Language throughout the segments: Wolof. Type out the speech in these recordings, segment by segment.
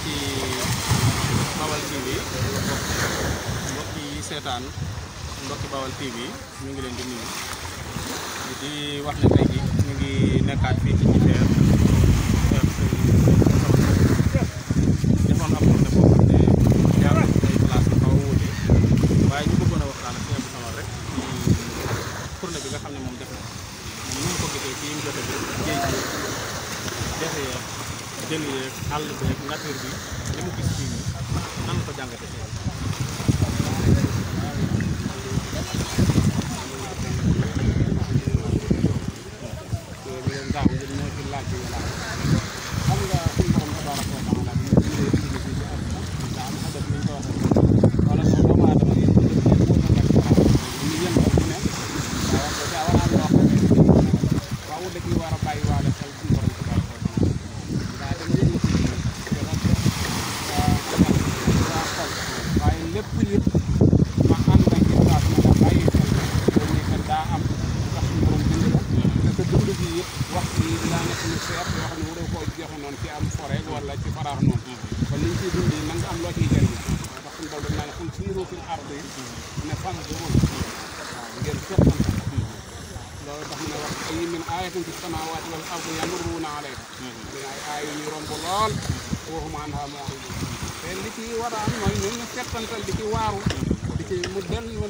mbokki Baol TV mbokki seetaan mbokki Baol TV ñu ngi leen di nuyu di wax ne tey jii ñu ngi nekkaat fii ci Jifeer defoon ab tournée boo xam ne jaar nañ ay place yu xaw a wuute waaye ñu bëggoon a waxtaan ak sëñ bi sama rek ci tournée bi nga xam ne moom def na moom ñu ko gisee fii mu jote bi géej gi defe yeeg jën yeeg àll beeg nature bi li mu gis fii nii nan la ko jàngate tey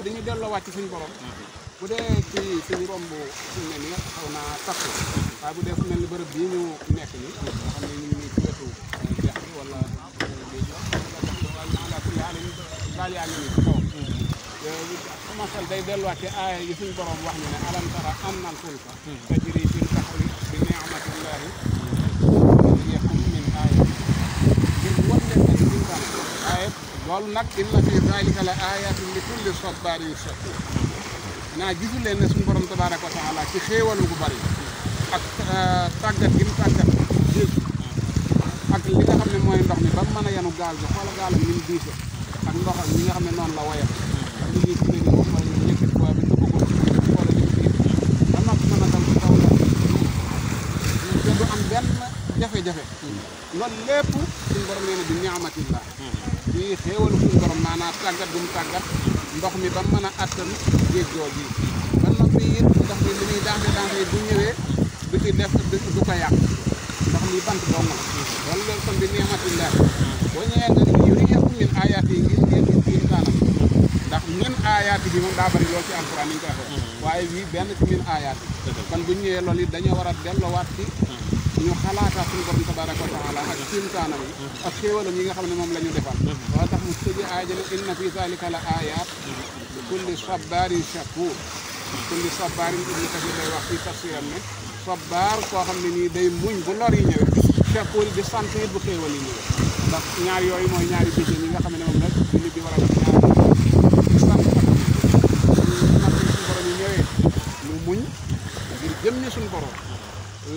dañu delloo wàcc suñu borom bu dee ci suñu romb suñu ne nii xaw naa takku waaye bu dee fu mel ni bërëb bii ñu nekk nii nga xam ne ñu ngi ci wetu jeex bi wala géej ala kulli haalin gaal yaa ngi nii ci kaw sama xel day delluwaat ci aaya yi suñu borom wax ñu ne alam tara anna al fulka tajri fil bahri bi ni'matillahi liyuriyakum min aayatin ngir wan leen ak kéemtaan waaye loolu nag inna fi zalika la ayatin li kulli sabarin shakur naa gisu leen ne suñu borom tabaraka wa taala ci xéewalu bu bari ak tàggat gi mu tàggat géej ak li nga xam ne mooy ndox mi ba mu mën a yanu gaal bi xoola gaal bi ni mu diise ak ndoxam ñi nga xam ne noonu la woyam ak li ñuy tuddee ni moom mooy ñu yëkkati ko bi nga bëggoon xoola li mu diis ba noppi mën a dal ci kaw la te du am benn jafe-jafe loolu lépp suñu borom nee na bi ni'matillah di xéewalu suñu borom maanaam tàggat bu mu tàggat ndox mi ba mu mën a attan géej googu yi ba noppi it ndox mi li muy daanaka bu ñëwee du ci def du ko yàq ndox mi bant dong la loolu loolu kon bi ni'matillah boo ñëwee nga yuriyakum min aayaati yi ngir ngeen gis kéemtaanam ndax min aayaati bi moom daa bëri loolu ci alquran ni ñu koy waxee waaye wii benn ci min aayaati kon bu ñëwee loolu it dañoo war a delloowaat ci ñu xalaataat suñu borom tabaraka wa taala ak kéemtaanam yi ak xéewalam yi nga xam ne moom la ñu defal wala tax mu tëjee aaya ja ne inna fi zalika la ayat li kulli sabarin shakur kulli sabarin ibnu kasir day wax ci tafsiram ne sabar koo xam ne nii day muñ bu lor yi ñëwee shakur di sant it bu xéewal yi ñëwee ndax ñaar yooyu mooy ñaari béjjén yi nga xam ne moom la jullit bi war a def ñaar di sant ak natt suñu borom yi ñëwee mu muñ ngir jëm ni suñu borom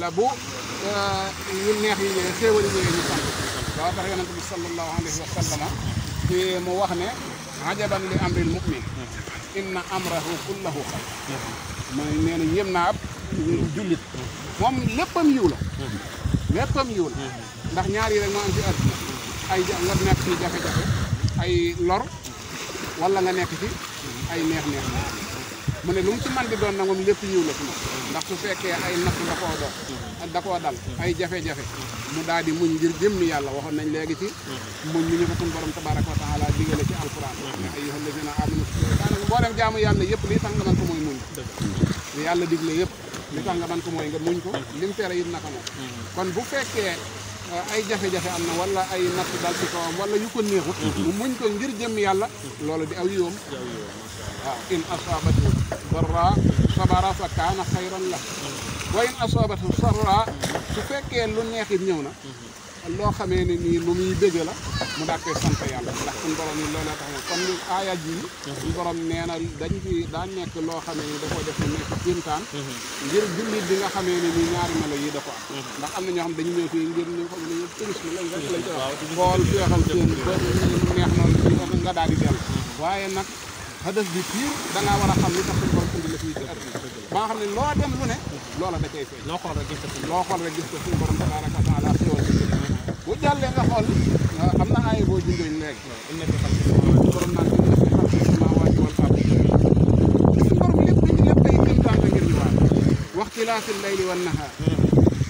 la bu yu neex yi ñëwee xéewal yi ñëwee ñu sant loo tax yonent bi sallallahu alayhi wa sallama ci mu wax ne ajaban li amril mu'min inna amrahu kullahu xayr mooy nee na yéem naa ab jullit moom léppam yiw la léppam yiw la ndax ñaar yi rek moo am ci àdduna ay nga nekk ci jafe-jafe ay lor wala nga nekk ci ay neex-neex mu ne lu mu ci man di doon nag moom lépp yiw la ci moom ndax su fekkee ay natt da koo dal ay jafe-jafe mu daal di muñ ngir jëmmi yàlla waxoon nañ léegi ci muñ mi ñu ko suñu borom tabaraka wa taala digale ci alquran ne ayyuhal lazina amanu daanaka mboolem jaamu yàlla yëpp li tax nga mën ko mooy muñ li yàlla digle yëpp li tax nga mën ko mooy nga muñ ko lim tere it naka moom kon bu fekkee ay jafe-jafe am na wala ay natt dal ci kawam wala yu ko neexut mu muñ ko ngir jëmmi yàlla loolu di aw yiwam waaw in asabatu darra sabara fa kaana xayran la wa in asabatu sarra su fekkee lu neexit ñëw na loo xamee ne nii lu muy bëgg la mu daal koy sant yàlla ndax suñu borom yi loolu tax kon aaya ji suñu borom nee na dañ ci daa nekk loo xamee ni da koo def mu nekk kéemtaan ngir jullit bi nga xamee ne nii ñaari melo yi da ko am ndax am na ñoo xam dañu ñëw fii ngir ñu xam ne tourisme lañ koy wax xool feexal seen ba neex noonu nga daal di dellu waaye nag hadaf bi piir da ngaa war a xam li tax suñu borom indi la fii ci àdduna ba nga xam ne loo dem lu ne loola da cay feeñ loo xool rek gis ko suñu borom tabaraka wa taala xéwal bu jàllee nga xool am na aaya boo junjoñ léegi borom naan inna fi xalqi samaawaati wal ardi borom lépp ay kéemtaan la ngir ñu waar waxtilaafi layli wan nahaar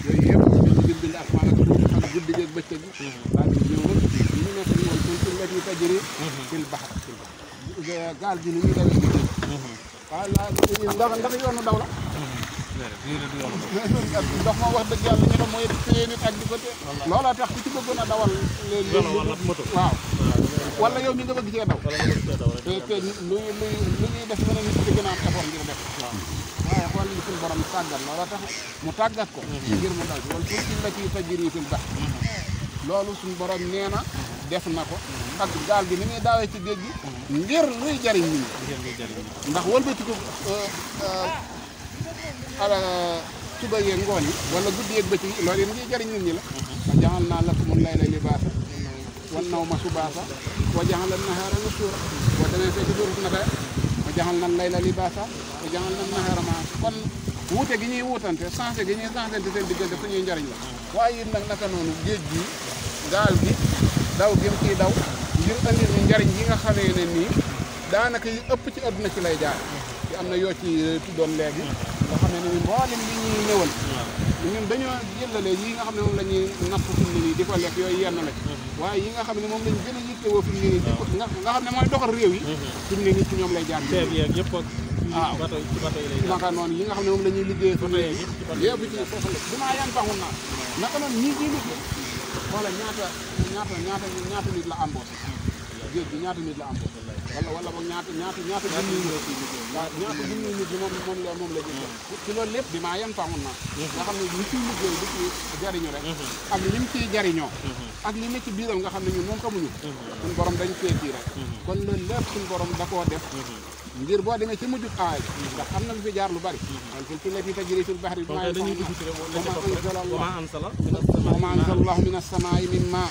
yooyu yëpp dañu bind asamaan ak suuf ak guddi gi ak bëccëg gi daal di ñëw nag ñu nekk ni woon fulki llati tajri fil bahr gaal gi ni ñuy dawee ci géej waaw ndax yoonu daw la ndox moom wax dëgg yàlla ñu ne mooy téye nit ak di ko téye looloo tax ku ci bëggoon a dawal waaw wala yow mi nga bëgg cee daw te lu ñuy def mën a nit di gën a am effort ngir def waaye xool li suñu borom tàggat looloo tax mu tàggat ko ngir mu daw ci wala fulki llati tajri fil bahr loolu suñu borom nee na def na ko ak gaal gi ni muy daawee ci géej gi ngir luy jariñ nit ñi ndax wëlbati ko ala suba yeeg ngoon yi wala guddi yeeg bëccëg yi loolu yéen ngi jariñ nit ñi la wa ja'alnaa lakumul layla libaasa wan nawma subaasa wa ja'alna nahaara nusuura boo demee fekk suuratu Naba'a wa ja'alna layla libaasa wa ja'alna nahaara ma'aasha kon wuute gi ñuy wuutante changé gi ñuy changé seen diggante suñuy njariñ la waaye it nag naka noonu géej gi gaal gi daw gi mu ciy daw ngir andil ñu njariñ yi nga xamee ne nii daanaka yi ëpp ci àdduna ci lay jaar ci am na yoo ci tuddoon léegi nga xam ne ni mboolem li ñuy ñëwal ñun dañoo jëlale yi nga xam ne moom la ñuy napp fi mu ne nii di ko lekk yooyu yenn la waaye yi nga xam ne moom lañ gën a yittewoo fi mu ne nii di ko nga xam ne mooy doxal réew yi fi mu ne nii ci ñoom lay jaar waaw naka noonu yi nga xam ne moom la ñuy liggéey fa yëpp ci foofu la dinaa yan taxul naa naka noonu ñii ciy liggéey wala ñaata nit la embauché géej gi ñaata nit la embauché wala boog ñaata junniy nit waaw ñaata junniy nit bi moom la jël ci loolu lépp bi maa yan taxul naa nga xam ne ñu ciy liggéey di ci jariñu rek ak li mu ciy jariñoo ak li ne ci biiram nga xam ne ñun moom xamuñu suñu borom dañ cee kii rek kon loolu lépp suñu borom da koo def ngir boo demee ci mujjub aay ndax am na lu fi jaar lu bari wal fulki llati tajri fil bahri wa ma anzalallahu mina samaa'i min maa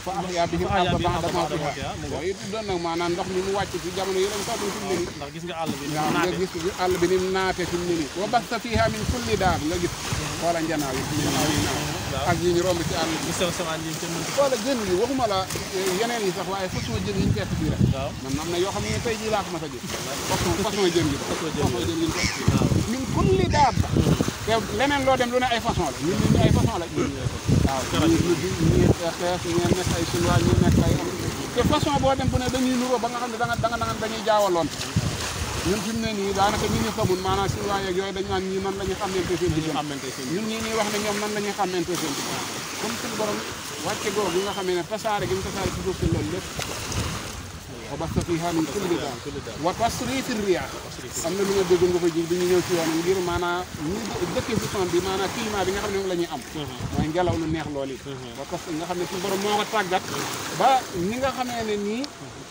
fa ahyaa bihi al-arda ba'da mawtihaa yooyu doon nag maanaam ndox mi mu wàcc ci jamono yi lañ toog fi mu ne nii ndax gis nga àll bi waaw nga gis àll bi ni mu naate fi mu ne nii wa basta fiihaa min kulli daab nga gis xoola njanaaw yi ñu naaw yi naaw ak yi ñu romb ci àll bi xoola jën yi waxuma la yeneen yi sax waaye façon jën yi ñu fekk fii rek man am na yoo xam ne tey jii laa ko mas a gis façon jën yi ñu fekk fii min kulli daab te leneen loo dem lu ne ay façon la ñun ñu ay façon la waaw ñi xees ñeen nekk ay chinois ñi nekk ay am te façon boo dem bu ne dañuy nuroo ba nga xam ne dañuy jaawaloon ñun fi mu ne nii daanaka ñi ñu xamul maanaam chinois yeeg yooyu dañ naan ñii nan la ñuy xamante seen diggante ñun ñii ñuy wax ne ñoom nan la ñuy xamante seen diggante comme suñu borom wàcce googu bi nga xamee ne tasaare gi ñu tasaare ci suuf si loolu lépp wa basta fiihaa min kulli daab wa tasriifi riyaah am na lu nga dégg nga ko ji bi ñu ñëw ci yoon ngir maanaam ñu dëkkee si son bi maanaam climat bi nga xam ne moom la ñuy am mooy ngelaw lu neex loolu yi wa tas nga xam ne suñu borom moo ko tàggat ba ñi nga xamee ne nii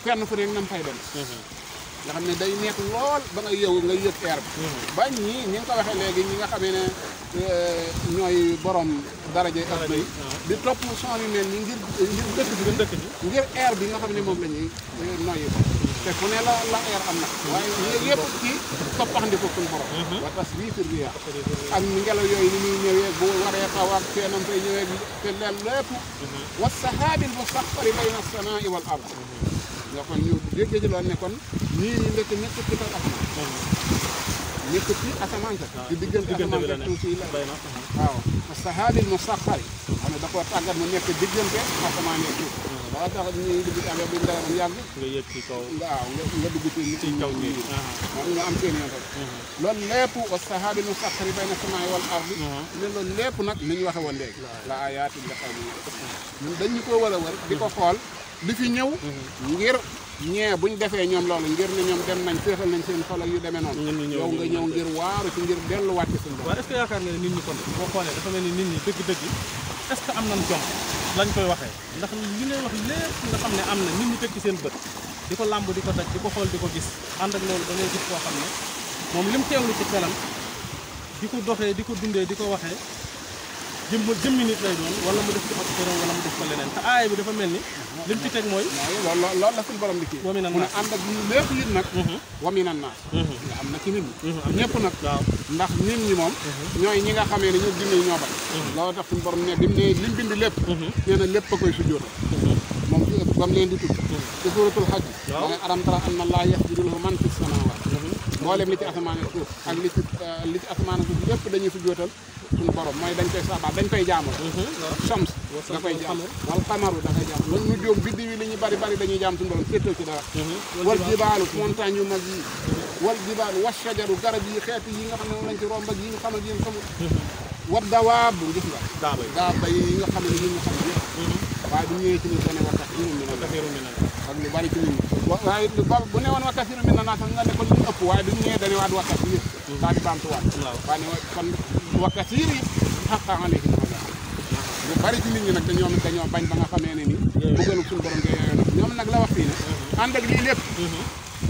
fenn fu nekk nam fay dem nga xam ne day neex lool ba nga yow nga yëg air bi ba ñi nga ko waxee léegi ñi nga xamee ne ñooy borom daraje ak yi di topp son yu mel ni ngir dëkk bi ngir air bi nga xam ne moom la ñuy noyyi ko te fu ne la air am na waaye yëpp ci toppaxndi ko suñu borom wa tasriifi riyaah ak ngelaw yooyu ni muy ñëwee bu waree taw ak feenam fay ñëwee te leel lépp wa sahaabil musaxxari bayna as-samaa'i wal ard nga kon ñu dégg ci loolu ne kon nii ñi nekk nekk ci kaw asamaan nekk ci asamaan sa di diggante asamaan sa tuuti la waaw as-sahaabil musaxxari xam ne da koo tàggat mu nekk diggante asamaan ak suuf ba tax ñuy dugg ci affaire bi ndawam yàgg nga yëg ci kaw waaw nga dugg ci kaw ñi nga am seen yoon loolu lépp was-sahaabil musaxxari bayna as-samaa'i wal ardi ne loolu lépp nag ni ñu waxe woon léegi la aayaatin li qawmin ñun dañu ko war a wër di ko xool di fi ñëw ngir ñee buñ defee ñoom loolu ngir ne ñoom dem nañ féexal nañ seen xol ak yu demee noonu yow nga ñëw ngir waaru ci ngir delluwaat ci suñu bopp. waaw est-ce que yaakaar nga ne nit ñi kon boo xoolee dafa mel ni nit ñi dëgg-dëgg est-ce que am nañ jom lañ koy waxee ndax li ngay wax lépp nga xam ne am na nit ñi teg ci seen bët di ko làmb di ko daj di ko xool di ko gis ànd ak loolu da ngay gis koo xam ne moom lim teewlu ci xelam di ko doxee di ko dundee di ko waxee jëmmi nit lay doon wala mu def ci ak këram wala mu def ko leneen te aaya bi dafa mel ni lim ci teg mooy loolu la suñu borom di kii wa minan mu ne naas ànd ak ñu lépp it nag wa minan naas nga am na ci nit ñi ñëpp nag waaw ndax nit ñi moom ñooy ñi nga xamee ne ñu jinne ñoo bañ loolu tax suñu borom ne bi mu ne lim bind lépp nee na lépp a koy sujjóotal moom bam leen di tudd ci suuratul Hajj da nga alam tara anna Allaaha yasjudu lahu man fi samaawaat mboolem li ci asamaan ak suuf ak li ci asamaan ak suuf lépp dañuy sujjóotal suñu borom mooy dañ koy saabal dañ koy jaamu Shams da koy jaam wal qamaru da koy jaam wal nujuum biddi wi li ñu bari bari dañuy jaam suñu borom féetal ci dara wal jibaalu montagne yu mag yi wal jibaalu wa shajaru garab yi xeeti yi nga xam ne moom lañ ci romb ak yi ñu xam ak yi ñu xamul wa dawaab gis nga daaba yi nga xam ne ñun ñu xam yëpp waaye bu ñëwee ci ni dane wa kasiirun mina naas ak lu bari ci nit ñi waaye bu ne woon wa kasiirun mina naas nga ne ko lu ëpp waaye bu ñëwee dane waat wa kasiir daa di baamtuwaat waaye ne kon wa kasiir yi xaqa alayhi lu bari ci nit ñi nag dañoo bañ ba nga xamee ne ni bëggalu suñu borom ge yooyu nag ñoom nag la wax fii ne ànd ak lii lépp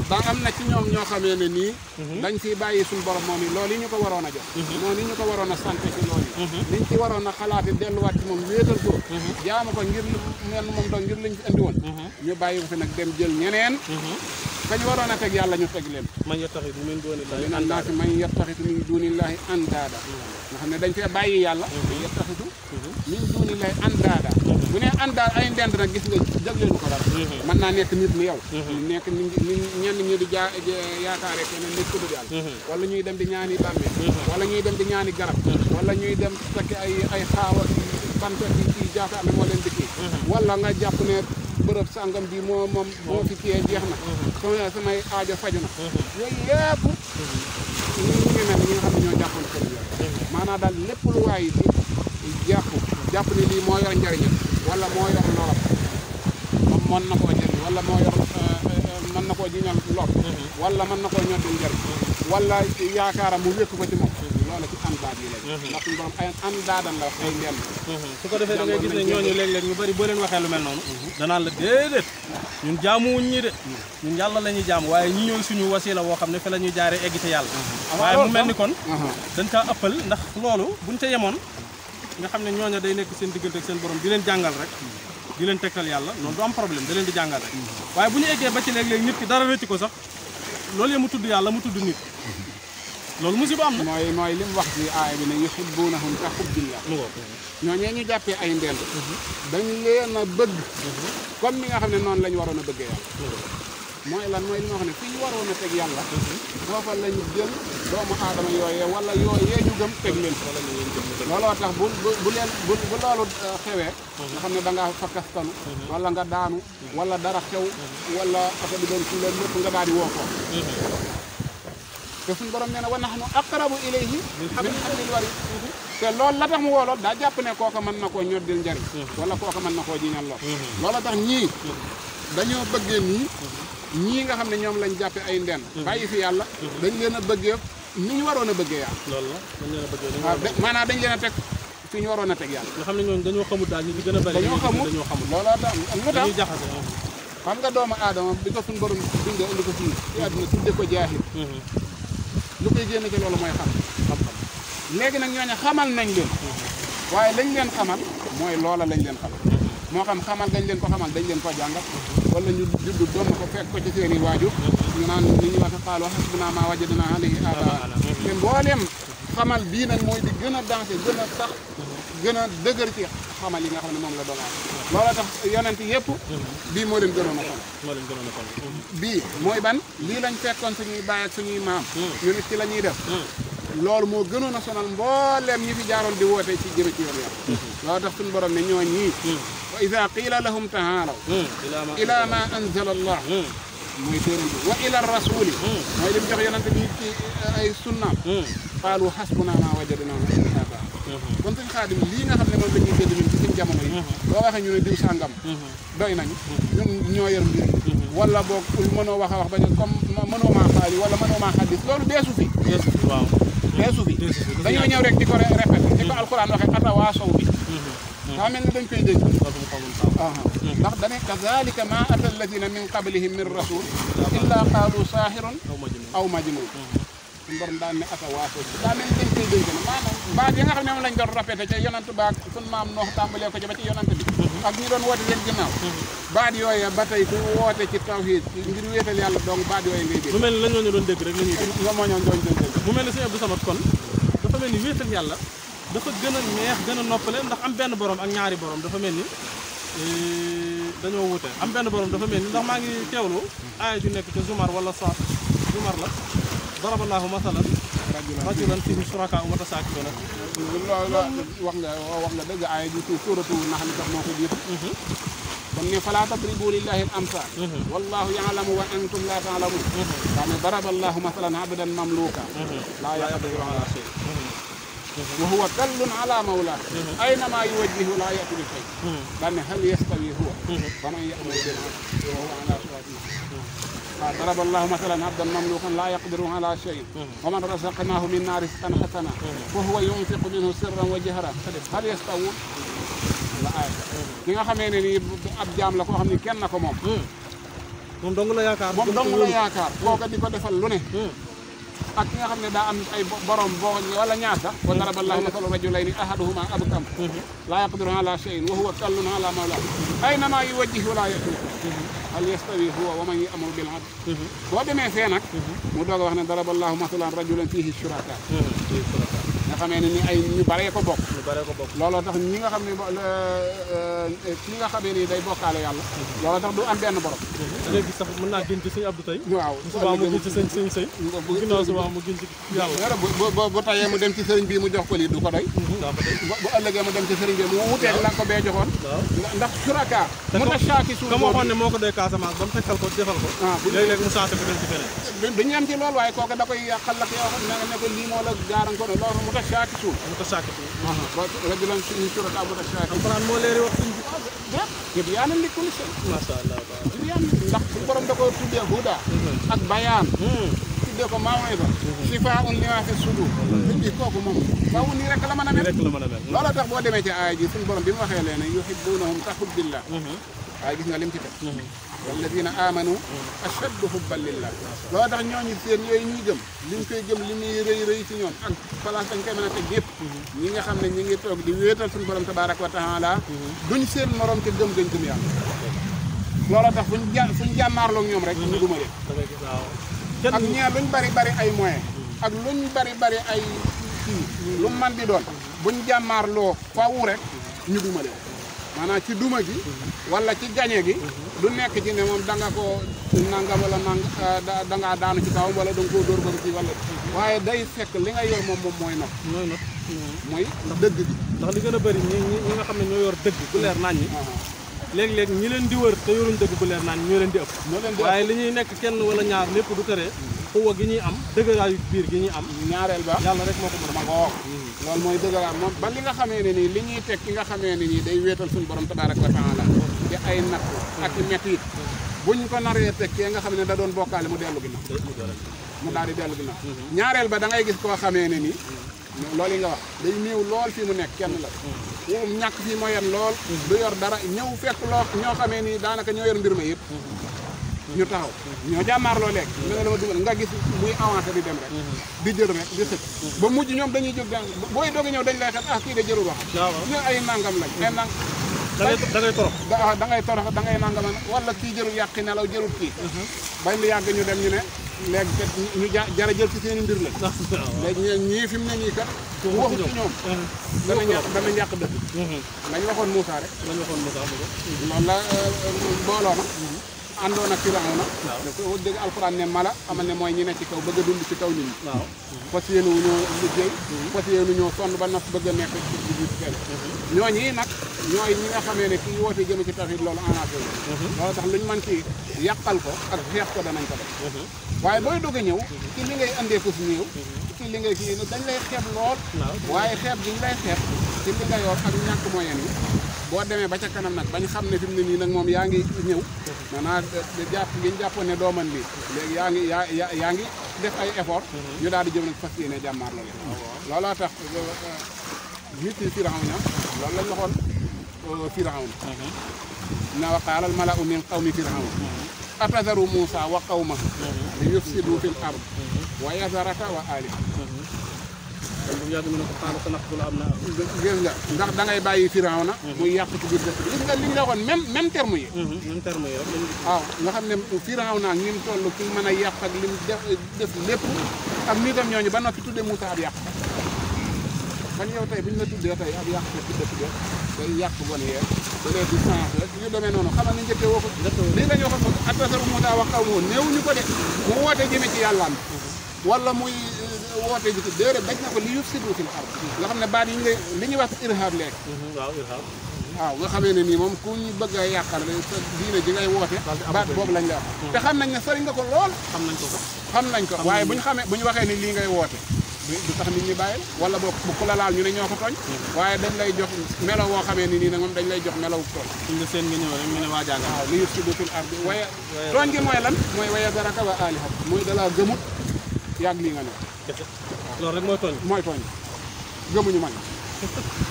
ba am na ci ñoom ñoo xamee ne nii dañ ciy bàyyi suñu borom moom yi loolu yi ñu ko waroon a jox noonu ñu ko waroon a sant ci loolu yi liñ ci waroon a xalaati delluwaat ci moom wéetal ko jaamu ko ngir mel moom doon ngir liñ fi andi woon ñu bàyyi ko fi nag dem jël ñeneen kañ waroon a teg yàlla ñu teg leen man yattaxidu min duunillaahi min naasi man yattaxidu min duunillaahi andaada nga xam ne dañ fee bàyyi yàlla yattaxidu min duunillaahi andaada bu ne andaad ay ndend nag gis nga jagleelu ko dara mën naa nekk nit ni yow nekk ñenn ñi di yaakaare keneen nekk ko dul yàlla wala ñuy dem di ñaani bàmmeel wala ñuy dem di ñaani garab wala ñuy dem fekk ay xaawa bant ci jaata am moo leen di kii wala nga jàpp ne bërëb sàngam bi moo fi kiyee jeex na samay aajo faju na yooyu yëpp ñu ngi mel ñi nga xam ne ñoo jàppoon kër yooyu maanaam daal lépp lu waay di jàpp ne lii moo yor njariñam wala moo yor loram moom mën na koo jëriñ wala moo yor mën na koo jiñal lor wala mën na koo ñoddil njariñ wala yaakaaram mu wékk ko ci moom loola ci andaad yi la ndax suñu borom ay andaadan la wax ay ndend su ko defee da ngay gis ne ñooñu léeg-léeg ñu bari boo leen waxee lu mel noonu danaan la déedéet ñun jaamuwuñ ñi de ñun yàlla la ñuy jaamu waaye ñi ñooy suñu wasila woo xam ne fi la ñuy jaaree egg ci yàlla waaye mu mel ni kon dañ kaa ëppal ndax loolu buñ ca yemoon nga xam ne ñooñu day nekk seen diggante ak seen borom di leen jàngal rek di leen tegtal yàlla loolu du am problème da leen di jàngal rek waaye bu ñu eggee ba ci léeg-léeg nit ki dara rëcc ko sax loolu yee mu tudd yàlla mu tudd nit loolu musiba am na mooy li mu wax ci aaya bi ne yuhibbuunahum ka hubbillah ñooñee ñu jàppee ay ndend dañ leen a bëgg comme ni nga xam ne noonu lañ waroon a bëggee yàlla mooy lan mooy li ma wax ne fi ñu waroon a teg yàlla foofa lañ jël doomu aadama yooyee wala yooyee ñu gëm teg leen looloo tax bu loolu xewee nga xam ne da ngaa fakkastanu wala nga daanu wala dara xew wala affaire bi doon ci leen lépp nga daal di woo ko te suñu borom nee na wa nahnu aqrabu ilayhi min hablil warid te loolu la tax mu wooloon daa jàpp ne kooka mën na koo ñoddil njariñ wala kooka mën na koo jiñal lor loolu tax ñii dañoo bëggee ñii nga xam ne ñoom lañ jàppe ay ndenn bàyyi fi yàlla dañ leen a bëggee ni ñu waroon a bëggee yàlla loolu la dañ leen a bëggee waaw maanaam dañ leen a teg fi ñu waroon a teg yàlla nga xam ne ñooñu dañoo xamul daal ñu ci gën a bari dañoo xamul looloo tax lu tax dañuy jaxase xam nga doomu aadama bi ko suñu borom bindee indi ko fii ci àdduna tudde ko jaahil lu koy génn ci loolu mooy xam-xam léegi nag ñooñu xamal nañ leen waaye lañ leen xamal mooy loola lañ leen xamal moo xam xamal dañ leen ko xamal dañ leen ko jàngal wala ñu juddu doon ko fekk ko ci seen i waajur ñu naan li ñuy wax qaalu hasbunaa maa wajadnaa alayhi aabaa'anaa te mbooleem xamal bii nag mooy di gën a dansé gën a sax gën a dëgër ci xamal yi nga xam ne moom la doon am loola tax yonent yëpp bii moo leen gënoon a xam bii mooy ban lii lañ fekkoon suñuy baay ak suñuy maam ñu nit ci la ñuy def loolu moo gënoon a sonal mbooleem ñi fi jaaroon di woote ci jëme ci yoon yàlla loolu tax suñu borom ne ñoo ñii wa ida qiila lahum tahaalaw ila ma anzala allah mooy téere bi wa ila rasuli mooy li mu jox yonante bi ci ay sunnaam qaalu hasbuna ma wajadna alayhi aabaa'anaa kon suñ xaadim lii nga xam ne moom la ñuy dégg ñun ci suñ jamono yi boo waxee ñu ne diw sàngam doy nañu ñun ñoo yor mbir wala boog mënoo wax a wax ba ne comme mënoo maa xaali wala mënoo maa xaddis loolu deesu fi waaw deesu fi dañoo ñëw rek di ko répété di ko alquran waxee atawaasaw bi daa mel ni dañ koy dégg ndax dane kazalika ma ata alladina min qablihim min rasul illa qaalu saahirun aw majnun suñu borom daan ne atawaasaw bi daa mel ni dañ koy dégg ne maanaam baat yi nga xam ne moom lañ doon répété ca yonant baak suñ maam noox tàmbalee ko ci ba ci yonant bi ak ñi doon woote seen ginnaaw baat yooya ba tey ku woote ci tawhid ngir wéetal yàlla donc baat yooyu ngay dégg mu mel ni la ñooñu doon dégg rek la ñuy dégg nga moo ñoon doon dégg mu mel ni sëñ Abdou Samad kon dafa mel ni wéetal yàlla dafa gën a neex gën a noppale ndax am benn borom ak ñaari borom dafa mel ni dañoo wute am benn borom dafa mel ni ndax maa ngi teewlu aaya ju nekk ca Zumar wala Saat Zumar la daraballahu masalan rajulan fiihi shurakaa mutasaakiruun loolu wax nga dëgg aaya ji ci suuratu Nahl sax moo ko jiitu kon ne falaa tadribu lillahi al amsal wallahu ya'lamu wa antum la ta'lamun daa ne daraballahu masalan abdan mamluka laa yaqdiru ala shay wa huwa kallun ala mawlaa aynama yuwajjihu laa ya'ti bi shay daa ne hal yastawi huwa wa man ya'malu bil 'adli wa huwa ala siratin ضرب الله مثلا عبدا مملوكا لا يقدر على شيء ومن رزقناه منا رزقا حسنا وهو ينفق منه سرا وجهرا هل يستوون la aay ki nga xamee ne nii ab jaam la koo xam ne kenn na ko moom moom dong la yaakaar moom dong la yaakaar kooka di ko defal lu ne ak ki nga xam ne daa am ay borom boo wala ñaar sax wa daraba allahu masalan rajulayni ahaduhuma abkam laa yaqdiru ala shay'in wa huwa kallun ala mawlaahu aynama yuwajjihu laa ya'ti hal yastawi huwa wa man ya'muru bil 'adli boo demee fee nag mu doog a wax ne daraba allahu masalan rajulan fiihi shurakaa nga xamee ne ni ay ñu baree ko bokk looloo tax ñi nga xam ne ki nga xamee ni day bokkaale yàlla looloo tax du am benn borom léegi sax mën naa gën ci sëñ Abdou tey waaw suba mu gën ci sëñ sëy ginnaaw suba mu gën ci yàlla bu tayee mu dem ci sëriñ bi mu jox ko lii du ko doy bu ëllëgee mu dem ci sëriñ bi mu wuteeg la ko bee joxoon ndax suraka mu ta shaaki suuf comme waxoon ne moo ko doy Casamance ba mu fekkal ko defal ko léeg-léeg mu changé ko dem ci feneen duñu am ci loolu waaye kooku da koy yàqal la yow ne ko lii moo la gaaran ko ne loolu mu ta shaaki suuf rajulan fiihi shurakaa mutashaakisuun alxuraan moo leeri wax suñ tibyaanan li kulli shay masha Allah tibyaan ndax borom da ko tuddee huda ak bayaan tuddee ko maw'iza shifaa'un limaa fi suduur bi kooku moom faaw nii rek la mën a mel looloo tax boo demee ci aaya ji suñu borom bi mu waxee leen yuhibbuunahum ka hubbillah waaye gis nga lim ci teg walladina amanu ashaddu hubban lillah loolu tax ñooñu seen yooyu ñuy gëm liñ koy gëm li muy rëy rëy ci ñoom ak place dañ koy mën a teg yëpp ñi nga xam ne ñi ngi toog di wéetal suñu borom tabaraka wa taala duñ seen morom te gëm gëm yàlla loolu tax fuñ jàmmaarloo ak ñoom rek ñu duma leen ak ñeer luñ bari bari ay moyen ak luñ bari bari ay kii lu man di doon buñ jàmmaarloo faawu rek ñu duma leen maanaam ci duma gi wala ci gañe gi du nekk ci ne moom da nga ko nangam wala da ngaa daanu ci kawam wala da nga koo dóor ba ci wala waaye day fekk li nga yor moom mooy not mooy dëgg gi ndax li gën a bëri ñi nga xam ne ñoo yor dëgg bu leer naan ñi léeg-léeg ñi leen di wër te yoruñ dëgg bu leer naan ñoo leen di ëpp waaye li ñuy nekk kenn wala ñaar lépp du tere xuwa gi ñuy am dëgëraayu biir gi ñuy am ñaareel ba yàlla rek moo ko mën a ko loolu mooy dëgëraay moom ba li nga xamee ne nii li ñuy teg ki nga xamee ne nii day wéetal suñu borom tabaraka wa taala di ay natt ak metit buñ ko naree teg kee nga xam ne da doon bokkaale mu dellu ginnaaw mu daal di dellu ginnaaw ñaareel ba da ngay gis koo xamee ne nii loolu yi nga wax day néew lool fii mu nekk kenn la moom ñàkk fii moo yen lool du yor dara ñëw fekk loo ñoo xamee nii daanaka ñoo yor mbir ma yëpp ñu taxaw ñoo jàmmaarloo léegi nga ne dama dugal nga gis muy avancé di dem rek di jël rek di xëcc ba mujj ñoom dañuy jóg booy doog a ñëw dañ lay xel kii de jërul wax ñu ay nangam lañ ay nang da ngay torox da ngay torox da ngay nangam wala kii jërul yàqi nelaw jërul kii bañ lu yàgg ñu dem ñu ne léegi kat ñu jara jël ci seen i mbir lañ léegi ñii fi mu ne nii kat ku waxu ci ñoom dana ñàkk dëkk lañ waxoon Moussa rek loolu la mbooloo ma àndoon ak Firawna ko dégg alxuraan ne mala amal ne mooy ñi ne ci kaw bëgg a dund ci kaw nit ñi fas yéene wu ñoo liggéey fas yéene ñoo sonn ba nas bëgg a nekk ci biir kenn ñooñi nag ñooy ñi nga xamee ne kii woote jëme ci tawhid loolu enacé loolu tax luñ mën ci yàqal ko ak xeex ko danañ ko def waaye booy dogg a ñëw ci li ngay andee ko si ñëw ci li ngay kii dañ lay xeeb lool waaye xeeb gi ñu lay xeeb ci li nga yor ak ñàkk moyen yi boo demee ba ca kanam nag bañ xam ne fi mu ne nii nag moom yaa ngi ñëw maanaam jàpp gi ñu jàppoon ne doo mën lii léegi yaa ngi def ay effort ñu daal di jëm nag fas yéene jàmmaar la leen looloo tax nit yi Firawna loolu lañ waxoon Firawna na wa qaala al mala'u min qawmi Firawna atadharu Muusaa wa qawmahu li yufsidu fil ard wa yazaraka wa aalihata kon bu yàgg mu ne ko xaaral sa naqtulu am naa gis nga ndax da ngay bàyyi Firawna muy yàq ci biir dëkk gis nga li ñu la waxoon même terme yi même terme yi rek waaw nga xam ne Firawna ak ñi mu toll ci mën a yàq ak li mu def lépp ak nitam ñooñu ba noppi tuddee Moussa ab yàq man yow tey bu ñu la tuddee tey ab yàq ci dëkk bi day yàq bon yee da lee di changé yu demee noonu xamal ni njëkkee woo ko lii la ñu waxoon ko attasaru Moussa wax xaw ma woon néewuñu ko de mu woote jëme ci yàllaan wala muy woote ji déedéet daj na ko li yufsidu fil ard nga xam ne baat yi ñu li ñuy wax irhab léegi waaw irhab waaw nga xamee ne nii moom ku ñu bëgg a yàqal sa diine ji ngay woote baat boobu lañ la wax te xam nañ ne sori nga ko lool xam nañ ko xam nañ ko waaye buñ xamee buñ waxee ni lii ngay woote du tax nit ñi bàyyi wala boo ku la laal ñu ne ñoo ko tooñ waaye dañ lay jox melo woo xamee ni nii nag moom dañ lay jox melaw tooñ suñ la seen nga ñëw rek ñu ne waa jàngal waaw li yufsidu fil ard waaye tooñ gi mooy lan mooy waya daraka wa alihat mooy dalaa gëmut yàgg lii nga ne loolu rek mooy tooñ mooy tooñ gëmuñu man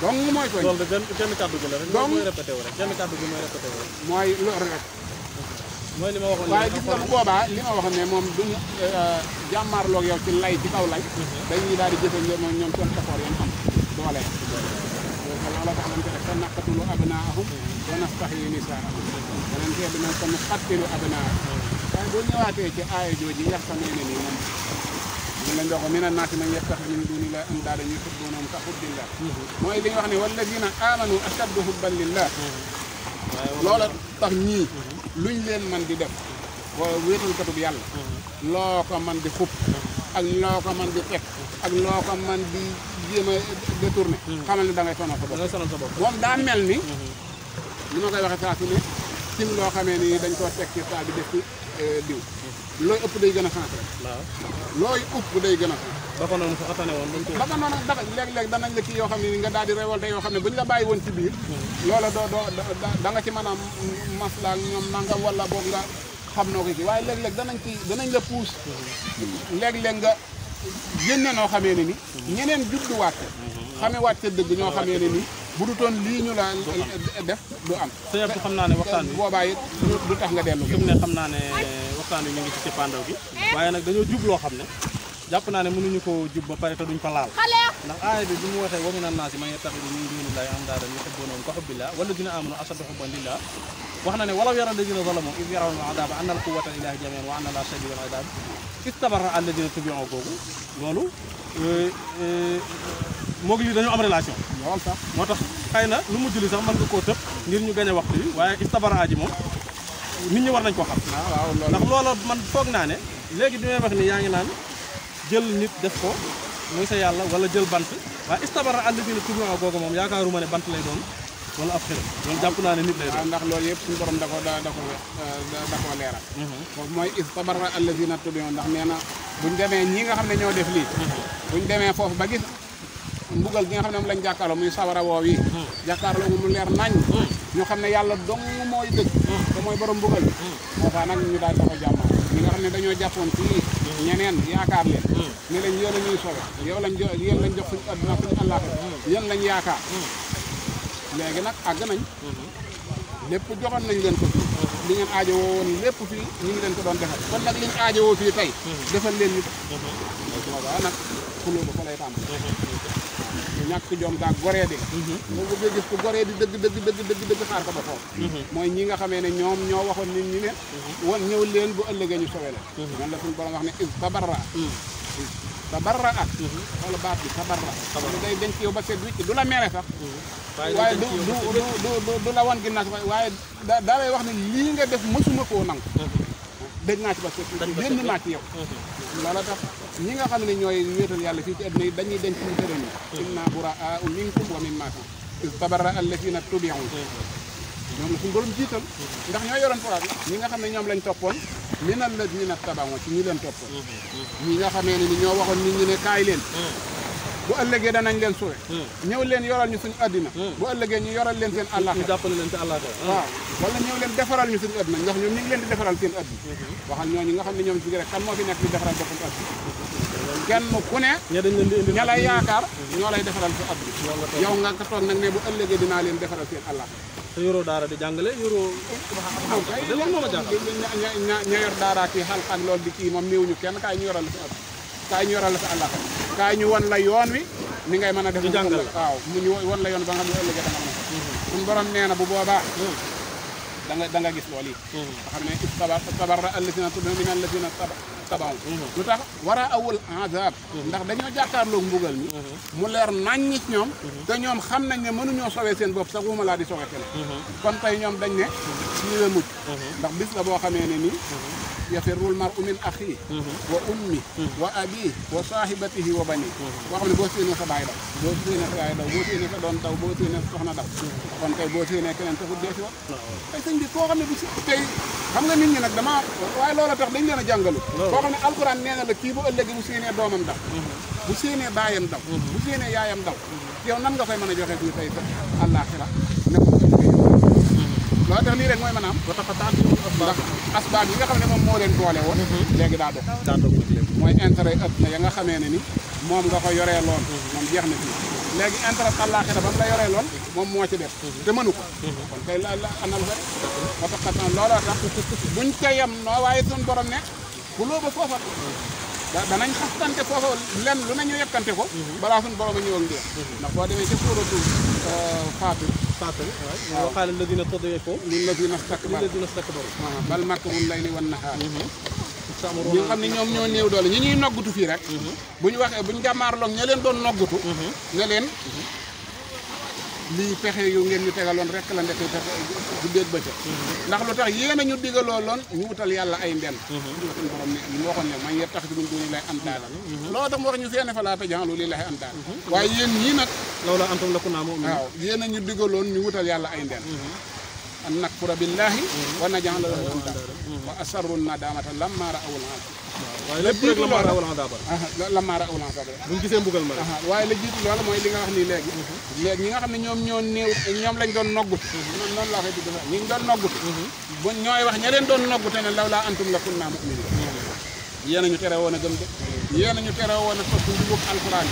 donc mooy tooñ loolu de kenn kàddu gi la rek mooy répété wu rek kenn kàddu gi mooy répété wu rek mooy loolu rek mooy li ma waxoon waaye gis nga bu boobaa li ma waxoon ne moom duñu jàmmaarloog yow ci lay ci kaw lay dañuy daal di jëfe moom ñoom seen effort yañ am doole loola tax lañ ko def fa naqatulu abnaahum wa nastahyi nisaahum beneen tee dina ko nu xattilu abnaahum waaye boo ñëwaatee ci aaya jooji nga xamee ne nii moom ñu lañ doxo mina naasi man yattaxidu min duunillaahi andaadan yuhibbuunahum ka hubbillah mooy li nga wax ne walladiina aamanu ashaddu hubban lillah loola tax ñii luñ leen man di def wéetalkatub yàlla loo ko man di xub ak loo ko man di teg ak loo ko man di jéem a détourné xamal ne da ngay sonal sa bopp moom daa mel ni li ma koy waxee saa su ne sim loo xamee ni dañ koo teg ci saa bi def ci diw looy ëpp day gën a changé looy ëpp day gën a ba ko noonu fa xatane woon ba ko noonu dafa léeg-léeg danañ la kii yoo xam ne ni nga daal di révolté yoo xam ne bu ñu la bàyyi woon ci biir loola da nga ci mën a maslaa ñoom nangam wala boog nga xam noo ko ci waaye léeg-léeg danañ la puus léeg-léeg nga génne noo xamee ne ni ñeneen judduwaat xamee waat ca dëgg ñoo xamee ne ni bu du toon lii ñu la def du am sëñ Abdou xam naa ne waxtaan bi boobaa it du tax nga dellu fi mu ne xam naa ne waxtaan bi ñu ngi ci cappaandaw gi waaye nag dañoo jub loo xam ne jàpp naa ne mënuñu ko jub ba pare te duñ ko laal ndax aaya bi mu waxee wa mina naasi man yattaxidu min duunillaahi andaadan yuhibbuunahum ka hubbillah wallaziina aamanu ashaddu hubban lillah wax na ne walaw yara allaziina zalamu iz yarawna al-azaaba anna al-quwwata lillaahi jamii'an wa anna Allaaha shadiidul iqaab istabarra allaziina tubi'u googu loolu moog lii dañoo am relation lool sax moo tax xëy na lu mujj li sax mën nga koo tëb ngir ñu gañ a waxtu bi waaye istabarra ji moom nit ñi war nañ koo xam ndax loola man foog naa ne léegi bi may wax ni yaa ngi naan jël nit def ko muy sa yàlla wala jël bant waaye istabara allaziina tubi'u googu moom yaakaaruma ne bant lay doon wala ab xel loolu jàpp naa ne nit lay doon ndax loolu yëpp suñu borom da ko leeral foofu mooy istabara allaziina tubi'u ndax nee na buñ demee ñi nga xam ne ñoo def lii buñ demee foofu ba gis mbugal gi nga xam ne moom lañ jàkkaarloo muy sawara woow yi jàkkaarloo mu leer nañ ñu xam ne yàlla dong mooy dëgg te mooy borom mbugal bi moo tax nag ñu daal dafa jàmm ñi nga xam ne dañoo jàppoon fii ñeneen yaakaar leen ne leen yow la ñuy sowe yow lañ yéen lañ jox suñu adduna suñu àllaaxira yéen lañ yaakaar léegi nag àgg nañ lépp joxoon nañ leen ko fii li ngeen aajowoo woon lépp fii ñu ngi leen ko doon defal kon nag liñ aajowoo fii tey defal leen nit boobaa nag xuloo ba fa lay tàmbali ñàkk jom gaa goree di moo bëggee gis ko goree di dëgg xaar ko ba foofu mooy ñi nga xamee ne ñoom ñoo waxoon nit ñi ne woon ñëw leen bu ëllëgee ñu sowe leen man la suñu borom wax ne is tabarra ak wala baat bi tabarra lu day denc yow ba seet wicc du la mere sax waaye du la wan ginnaaw sax waaye daa lay wax ne lii nga def mësuma koo nangu dégg naa ci ba seet génn naa ci yow loola tax ñi nga xam ne ñooy wéetal yàlla fii ci àdduna yi dañuy denc ñu tëral ni inna buraa'u minkum wa mimmaa tabarra allaziina tubi'u ñoom la suñu borom jiital ndax ñoo yoroon problème ñi nga xam ne ñoom lañ toppoon minal laziina taba'u ci ñi leen toppoon ñi nga xamee ne ni ñoo waxoon nit ñi ne kaay leen bu ëllëgee danañ leen suwe ñëw leen yoral ñu suñu àddina bu ëllëgee ñu yoral leen seen àllaaxira ñu jàppale leen ci àllaaxira waaw wala ñëw leen defaral ñu suñu àddina ndax ñoom ñu ngi leen di defaral seen àddina waxal ñooñu nga xam ne ñoom ci rek kan moo fi nekk di defaral boppam àddina kenn ku ne ña lay yaakaar ñoo lay defaral sa àddina yow nga ka toog nag ne bu ëllëgee dinaa leen defaral seen àllaaxira te yoroo daara di jàngale yoroo loolu moo ma jaaxal ña yor daara kii xal ak loolu di kii moom néew ñu kenn kaay ñu yoral la sa àddina kaay ñu yoral la sa àllaaxira kaay ñu won la yoon wi ni ngay mën a def ñu jàngal la waaw mu ñu won la yoon ba nga xam ne ëllëgee da nga mën a suñu borom nee na bu boobaa da nga gis loolu yi nga xam ne tabarra allazina tubi'u min allazina tabaw lu tax war a awul azab ndax dañoo jàkkaarloog mbugal mi mu leer naññi ñoom te ñoom xam nañ ne mënuñoo sowee seen bopp sax waxuma laa di sowee keneen kon tey ñoom dañ ne ñu la mucc ndax bis la boo xamee ne nii yafirrul mar'u min axiihi wa ummi wa abi wa saahibatihi wa bani boo xam ne boo séenee sa baay daw boo séenee sa yaay daw boo séenee sa doon daw boo séenee sa soxna daw kon tey boo séenee keneen taxut dee si wax tey sëñ bi koo xam ne du si tey xam nga nit ñi nag dama waaye loola tax dañ leen a jàngalu koo xam ne alxuraan nee na la kii bu ëllëgee bu séenee doomam daw bu séenee baayam daw bu séenee yaayam daw yow nan nga koy mën a joxe fii tey sa àllaaxira ne ko loolu tax lii rek mooy mën a am ba tax ndax asbaab yi nga xam ne moom moo leen boole woon léegi daa dox mooy intérêt ëpp na ya nga xamee ne ni moom nga ko yoree loon moom jeex na fii léegi intérêt àllaaxira ba mu la yoree loon moom moo ci def te mënu ko kon kay la anal fa ba tax looloo tax buñ ca yem noo waaye suñ borom ne bu loo ba foofa danañ xastante foofa lenn lu nañu yekkante ko balaa suñ borom a ñëw ak ndéex ndax boo demee ci suuratu Faatir waaw qaala alladina stad'ufu lilladina stakbaru bal makru layli wan nahaar ñi nga xam ne ñoom ñoo néew doole ñi ñuy noggutu fii rek bu ñu waxee bu ñu jàmmaarloog ña leen doon noggutu ne leen lii pexe yu ngeen ñu tegaloon rek la ndekk pexe guddeeg bëccëg ndax lu tax yéen a ñu digaloo loon ñu wutal yàlla ay ndend suñu borom ne ñu waxoon ne man yattaxidu min duuni llaahi andaadan loolu tax mu wax ñu fee ne fa laa taj'alu lillaahi andaadan waaye yéen ñii nag lawlaa antum lakunnaa mu'miniin waaw yéen a ñu digaloon ñu wutal yàlla ay ndend an nakfura billaahi wa naj'ala lahu andaadan wa asarru nadaamata lammaa ra'awul azaab waaye lépp rek lammaa ra'awul azaab lammaa ra'awul azaab buñ gisee mbugal ma waaye la jiitu loolu mooy li nga wax nii léegi ñi nga xam ne ñoom ñoo néew ñoom lañ doon noggut noonu laa koy digg sax ñi doon noggut bu ñooy wax ña leen doon noggute ne lawlaa antum lakunnaa mu'miniin yéen a ñu tere woon a gëm de yéen a ñu tere woon a topp njubug alxuraan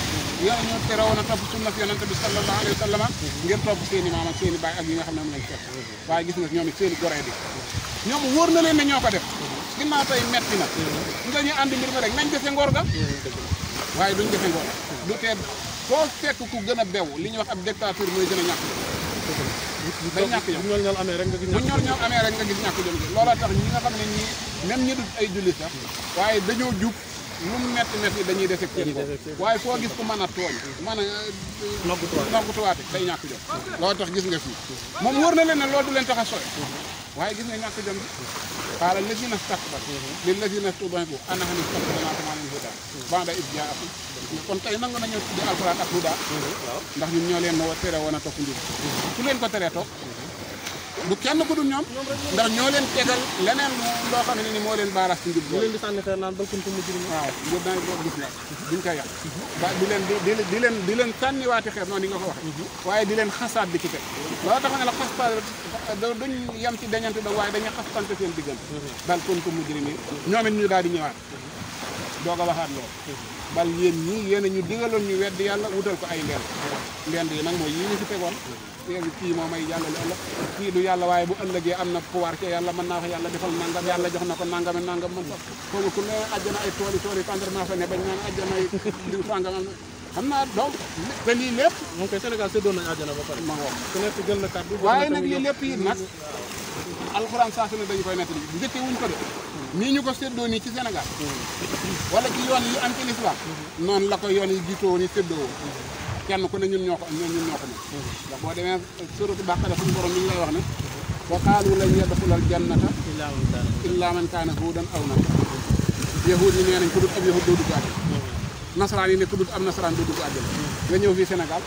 yéen a ñu tere woon a topp sunna yonent bi sallallahu alayhi wa sallam ngir topp seen i maam ak seen i baay ak yi nga xam ne moom lañ fekk waaye gis nga ñoom it seen i goree di ñoom wóor na leen ne ñoo ko def ginnaaw tey metti na nga ñu àndi mbir mi rek nañ defe ngor ga waaye duñ defe ngor du tee foo fekk ku gën a bew li ñuy wax ab dictature mooy gën a ñàkk day ñàkk jom bu ñool amee rek nga gis ñàkk jom gi looloo tax ñi nga xam ne ñi même ñi dut ay jullit sax waaye dañoo jub lu mu metti dañuy def ak seen bopp waaye foo gis ku mën a tooñ mën a noggutuwaate day ñàkk jom loolu tax gis nga fii moom wóor na leen ne loolu du leen tax a sowe waaye gis nga ñàkk jom bi qaala llaziina stakbaru lillaziina stud'ifu anahnu stagnaynaakum anil hudaa ba'da idh jaa'akum kon tey nangu nañu tudde alxuraan ak hudaa ndax ñun ñoo leen tere woon a topp njub su leen ko teree topp du kenn ku dul ñoom ndax ñoo leen tegal leneen loo xam ne ni moo leen baaraas ci njub leen di sànni xeer naan bal kuntum mujrimiin waaw njub naa boo gis nga duñ koy yàq di leen sànniwaati xeer noonu ni nga ko waxee waaye di leen xasaat di ci teg loolu tax ne la xasta duñ yem ci dañante da waaye dañuy xastante seen diggante bal kuntum mujrimiin ñoom it ñu daal di ñëwaat doog a waxaat loolu bal yéen ñii yéen a ñu digaloon ñu weddi yàlla wutal ko ay ndend yi nag mooy yii ñu fi tegoon léegi kii moo may yàlla li ëllëg kii du yàlla waaye bu ëllëgee am na pouvoir ci yàlla mën naa ko yàlla defal nangam yàlla jox na ko nangam man sax foofu ku ne àjjana ay tool yi tendrement fa ne bañ naan àjjana ay diw sàngam am na xam naa donc te lii lépp moom koy Sénégal séddoon nañu àjjana ba pare ma wax ku nekk jël na kàddu waaye nag lii lépp yi nag alxuraan saa su ne dañu koy nettali njëkke wuñ ko de nii ñu ko séddoo nii ci Sénégal wala ci yoon yi am ci l'islam noonu la ko yoon yi jiitoo ni séddoo kenn ku ne ñun ñoo ko moom ndax boo demee suratu Baqara suñu borom mi ngi lay wax ne wa qaalu lan yadxulal jannata illa man kaana huudan aw nasaraan yahuud yi nee nañ ku dul ab yahuud doo dugg àjjana nasaraan yi ne ku dul ab nasaraan doo dugg àjjana nga ñëw fii Sénégal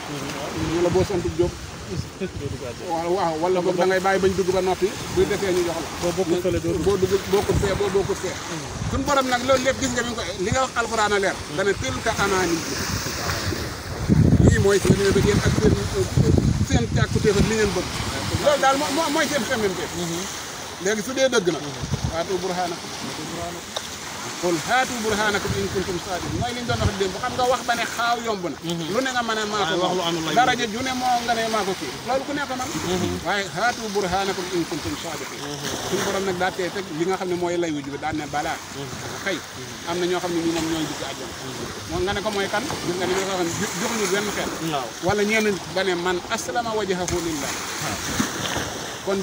ñu la boo santu Jóob waaw wala boog da ngay bàyyi bañ dugg ba noppi bu defee ñu jox la boo bokkut fee boo bokkut fee suñu borom nag loolu lépp gis nga bi nga ko li nga wax alxuraan a leer dana tilka amaani lii mooy seen li bëgg yéen ak seen càkkutéef ak li ngeen bëgg loolu daal mooy seen xemmemteef léegi su dee dëgg na waatu burhaana qul haatu burhanakum in kuntum saadiqin mooy li ñu doon wax démb xam nga wax ba ne xaaw yomb na lu ne nga mën a maa ko wax lu amul lay daraja ju ne moo nga ne maa ko kii loolu ku nekk man waaye haatu burhanakum in kuntum saadiqin suñu borom nag daa tee teg li nga xam ne mooy lay wuju bi daan ne balaa kay am na ñoo xam ne ñi moom ñooy dugg àjjana moom nga ne ko mooy kan gis nga ni nga xam ne jox ñu benn xeet wala ñenn ba ne man aslama wajhahu lillah kon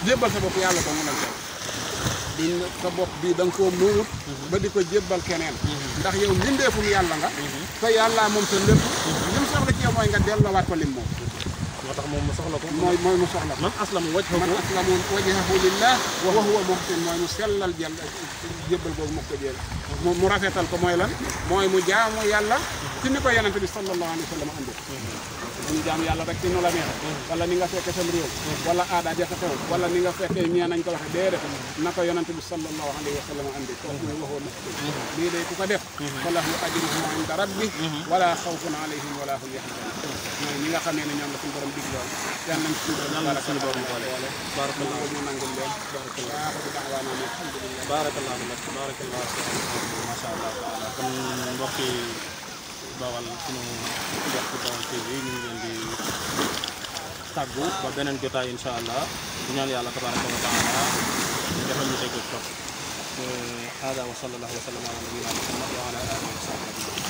jébbal sa bopp yàlla ko mu lan di sa bopp bi da nga koo moomut ba di ko jébbal keneen ndax yow mbindeefum yàlla nga te yàlla moom sa lépp lim soxla ci yow mooy nga delloowaat ko lim moom moo tax moom mu soxla ko mooy mu soxla ko man aslamu wajhahu lillah wa huwa muhsin mooy mu sellal jël jébbal googu moo ko jël mu rafetal ko mooy lan mooy mu jaamu yàlla ci ni ko yonent bi sallallahu alayhi wa sallam andi ñu jaam yàlla rek ci nu la neex wala ni nga fekke sam réew wala aada jafe xew wala ni nga fekkee ñee nañ ko waxe déedéet na ko yonent bi sallallahu alayhi wa sallam andi kooku mooy waxoo muhsin lii day ku ko def falahu ajruhu inda rabbi wala xawfun alayhim wala hum yaxzanun mooy ñi nga xamee ne ñoom la suñu borom digloon yal nañ suñu borom boole barakallahu ñu nangul leen barakallahu bi da'waana alhamdulillah barakallahu lak barakallahu ma sha Allah taala kon mbokki Bawal sunu mbokk Bawal TV ñu ngi leen di tàggu ba beneen jotaay incha allah di ñaan yàlla tabaraka wa taala defal ñu dégg topp hada wa sallallahu wa sallam ala nabiyina Muhammad wa ala alihi wa sahbihi